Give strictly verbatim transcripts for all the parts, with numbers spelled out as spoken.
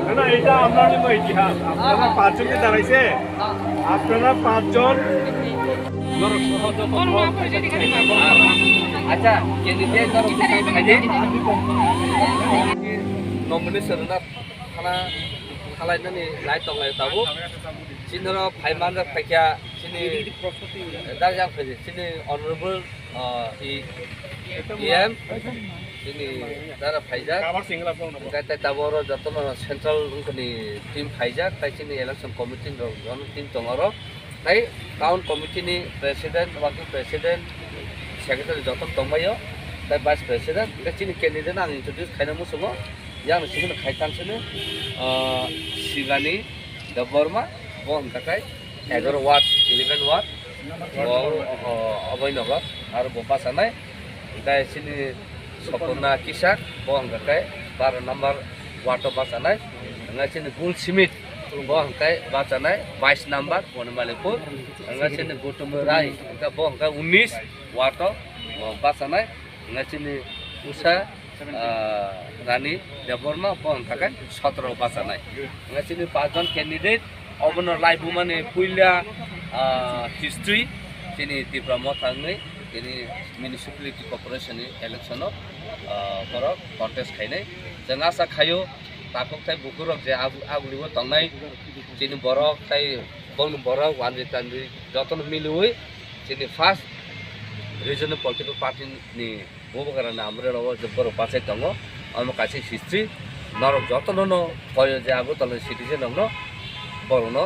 না, না, এটা আপনার জন্য ইতিহাস। আপনারা পাঁচজনকে দাঁড়াইছে, আপনারা পাঁচজন। আচ্ছা, candidate ধরো, nomination না, থানা, থানায় নানি লাইট তলায় তাবো। Chini oro phai manjak phaikha chini, eh, darjak phaikha chini honorable, ah, E-, E M, chini dara phaijak. Hwnkhe tei tabuk oro jotono central wngkha ni team phaijak, tei chini election committee rok jotono team tongo oro. Tei town committee ni president, working president, secretary jotono tongbaio, tei vice president, tei chini candidate no ang introduce khaina muchungo. Yang simi no khai tang sini, ah, Sibani Debbarma, bo hwnkha khe egaroh ward, eleven ward, bo, oh, Abhainagar, aro bo bachanai, hwnkhe sini Sopona Kisak, bo hwnkha khe baro number ward o bachanai, hwnkhe sini Gul Simit, bo hwnkhe bachanai bais number, Bonimalikpur, hwnkhe sini Gautam Rai, hwnkhe bo hwnkhe unis ward o, bo bachanai, hwnkhe sini Usa, ah, Rani Debbarma, bo hwnkha khe sotoro bachanai. Hwnkhe chini pachjon candidate, obono laibumani puila, ah, history, chini Tipra Motha wngwi, chini municipality corporation ni election o, ah, borok contest khainai. Chwng asa khaio, takhuk tei bukhuk rok je agu-, agulio tongnai, chini borok tei bongni borok wanjwi tanjwi jotono miliwi, chini first regional political party ni Bubagrani Amrelo o je borok bachai tongo, omo kaisa history. Norok jotono no koyo je Agartala ni citizen rok no, borok no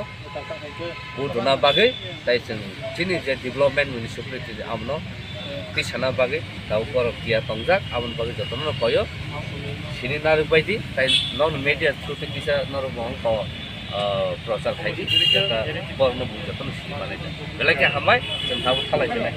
vote rwna bagwi, tai chwng chini je development municipality abono tisana bagwi tabuk borok tiya tongjak, aboni bagwi jotono no koyo sini narwk bai di, tai nono media through tei kisa norok bo wng kha o, ah, prochar khai di, jeta borok no bung jotono sini manai. Belai khe hambai, chwng tabuk thalai khe nai.